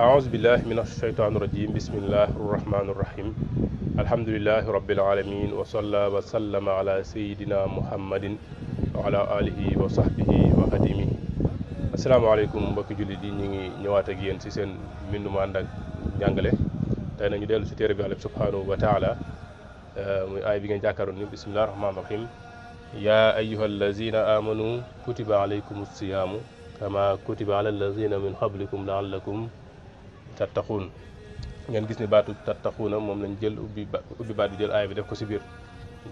أعوذ بالله من الشيطان الرجيم بسم الله الرحمن الرحيم الحمد لله رب العالمين وصلى وسلم على سيدنا محمد وعلى آله وصحبه وخديمه asalaamaaleykum mbokki jullit yi ñu ngi ñëwaat ak yéen ci seen mbindum ànd ak njàngale tey nañu dellu ci téere bi Yàlla subhanahu wa taala muy aay bi ngeen jàkkaaroon ni bismillahi rahmaani rahim yaa ayyuha allazina amanu kutiba alaykum siyaamu kama kutiba ala allazina min qablikum laallakum tattaquun ngeen gis ni baatu tattaquuna moom lañ jël ubbi baat bi jël aay bi def ko ci biir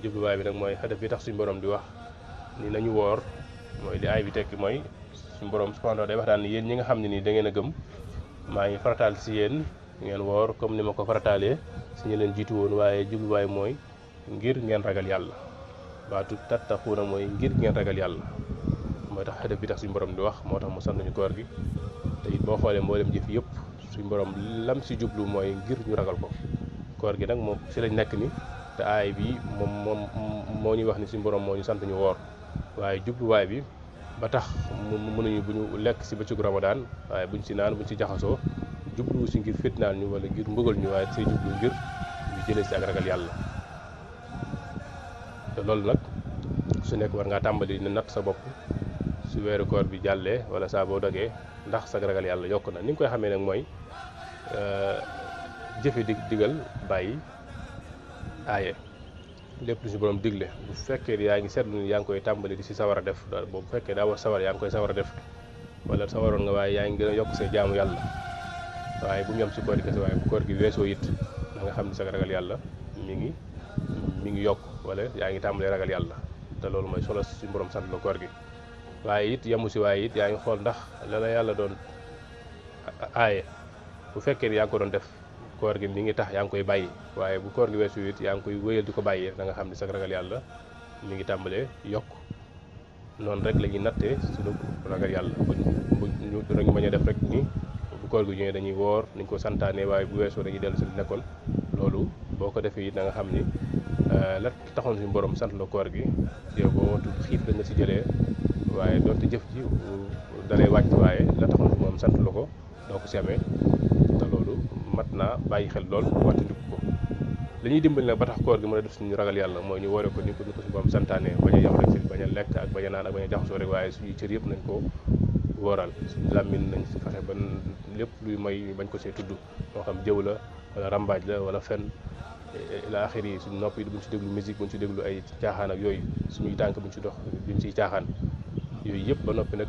jubluwaay bi nag mooy hadaf bi tax suñu borom di wax ni nañu woor mooy li aay bi tekki mooy suñu borom subhanahu day wax daan ni yéen ñi nga xam ne nii da ngeen a gëm maa ngi farataal ci yéen ngeen woor comme ni ma ko farataalee si ñu leen jiitu woon waaye jubluwaay mooy ngir ngeen ragal yàlla baatu tattaquuna mooy ngir ngeen ragal yàlla mooy tax hadaf bi tax suñu borom di wax moo tax mu sant ñu koor gi te it boo xoolee mboolem jëf yëpp suñu borom lam si jublu mooy ngir ñu ragal ko koor gi nag moom si lañ nekk ni te aay bi moom moo ñuy wax ni suñu borom moo ñu sant ñu woor waaye jubluwaay bi ba tax mënuñu bu ñu lekk si bëccëgu ramadaan waaye buñ si naan buñ si jaxasoo jublu si ngir fitnaal ñu wala ngir mbugal ñu waaye say jublu ngir ñu jëlee si ak ragal yàlla te loolu nag su nekk war ngaa tàmbali ne natt sa bopp su weeru koor bi jàllee wala saa boo dogee ndax sa ragal yàlla yokk na ni nga koy xamee nag mooy jëfe digal bàyyi aaye lépp lu si borom digle bu fekkee yaa ngi seetlu ni yaa ngi koy tàmbali di si sawar a def boobu bu fekkee daa war sawar yaa ngi koy sawar a def wala sawaroon nga waaye yaa ngi gën a yokk say jaamu yàlla waaye bu ñu am si koor gi kese waaye bu koor gi weesoo it da nga xam ni sa ragal yàlla mi ngi yokk wala yaa ngi tàmbalee ragal yàlla te loolu mooy solo si borom sant la koor gi waaye it yamu si waaye it yaa ngi xool ndax la yàlla doon aaye bu fekkee ni yaa ngi ko doon def koor gi mi ngi tax yaa ngi koy bàyyi waaye bu koor gi weesu it yaa ngi koy wéyal di ko bàyyee da nga xam ne sa ragal yàlla mi ngi tàmbalee yokk noonu rek la ñuy nattee suñu ragal yàlla ñu dañu bañ a def rek ni bu koor gi ñëwee dañuy woor niñ ko santaane waaye bu weesoo dañuy dellu si li nekkoon loolu boo ko defee it da nga xam ni la taxoon suñu borom sant la koor gi yow boo wootu xiif la nga si jëlee waaye doonte jëf ji dalay wàcc waaye la taxoon si moom sant la ko doo ko si amee te loolu mat naa bàyyi xel lool wattandiku ko li ñuy dimbali nag ba tax koor gi mën a def suñu ragal yàlla mooy ñu woore ko ni ko suñu borom santaane bañ a yam rek si bañ a lekk ak bañ a naan ak bañ a jaxasoo rek waaye suñuy cër yëpp nañ ko wóoral suñu làmmiñ nañ si fexe ba lépp luy may bañ ko see tudd moo xam jëw la wala rambaaj la wala fen ila axir yi suñu nopp yi buñ si déglu musique buñ si déglu ay caaxaan ak yooyu suñuy tànk buñ si dox buñ siy caaxaan yooyu yëpp ba noppi nag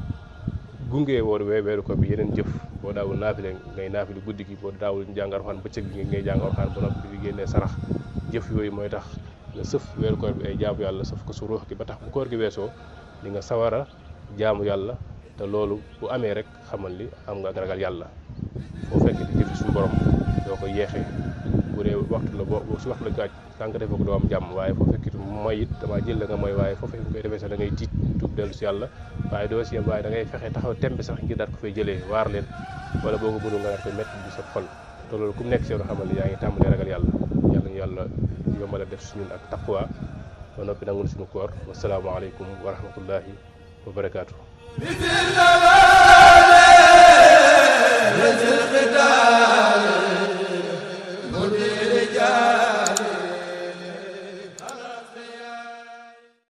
gungee woor weeru ko bi yeneen jëf boo daawul naafile ngay naafile guddi gi boo daawul jàng Alxuraan bëccëg bi ngay jàng Alxuraan ba noppi di génnee sarax jëf yooyu mooy tax nga sëf weeru koor bi ay jaamu yàlla sëf ko su ruux gi ba tax bu koor gi weesoo di nga sawara jaamu yàlla te loolu bu amee rek xamal li am nga ak ragal yàlla boo fekkee di jëfi suñu borom doo ko yeexee bu dee waxtu la boo si waxtu la gaaj tànk defee ko doo am jàmm waaye foo fekkit mooy it dama jël la nga mooy waaye foo fekk nga koy defee sax da ngay tiit tuub dellu si yàlla waaye doo si yem waaye da ngay fexe taxaw tembe sax ngir daat ko fay jëlee waar leen wala boo ko mënul nga daat koy métti bi sa xol te loolu ku nekk seen xamal yaa ngi tàmbalee ragal yàlla ñu yàlla yombal a def suñun ak taqwa ba noppi nangul suñu koor wasalaamaaleykum wa rahmatullahi wa barakaatu.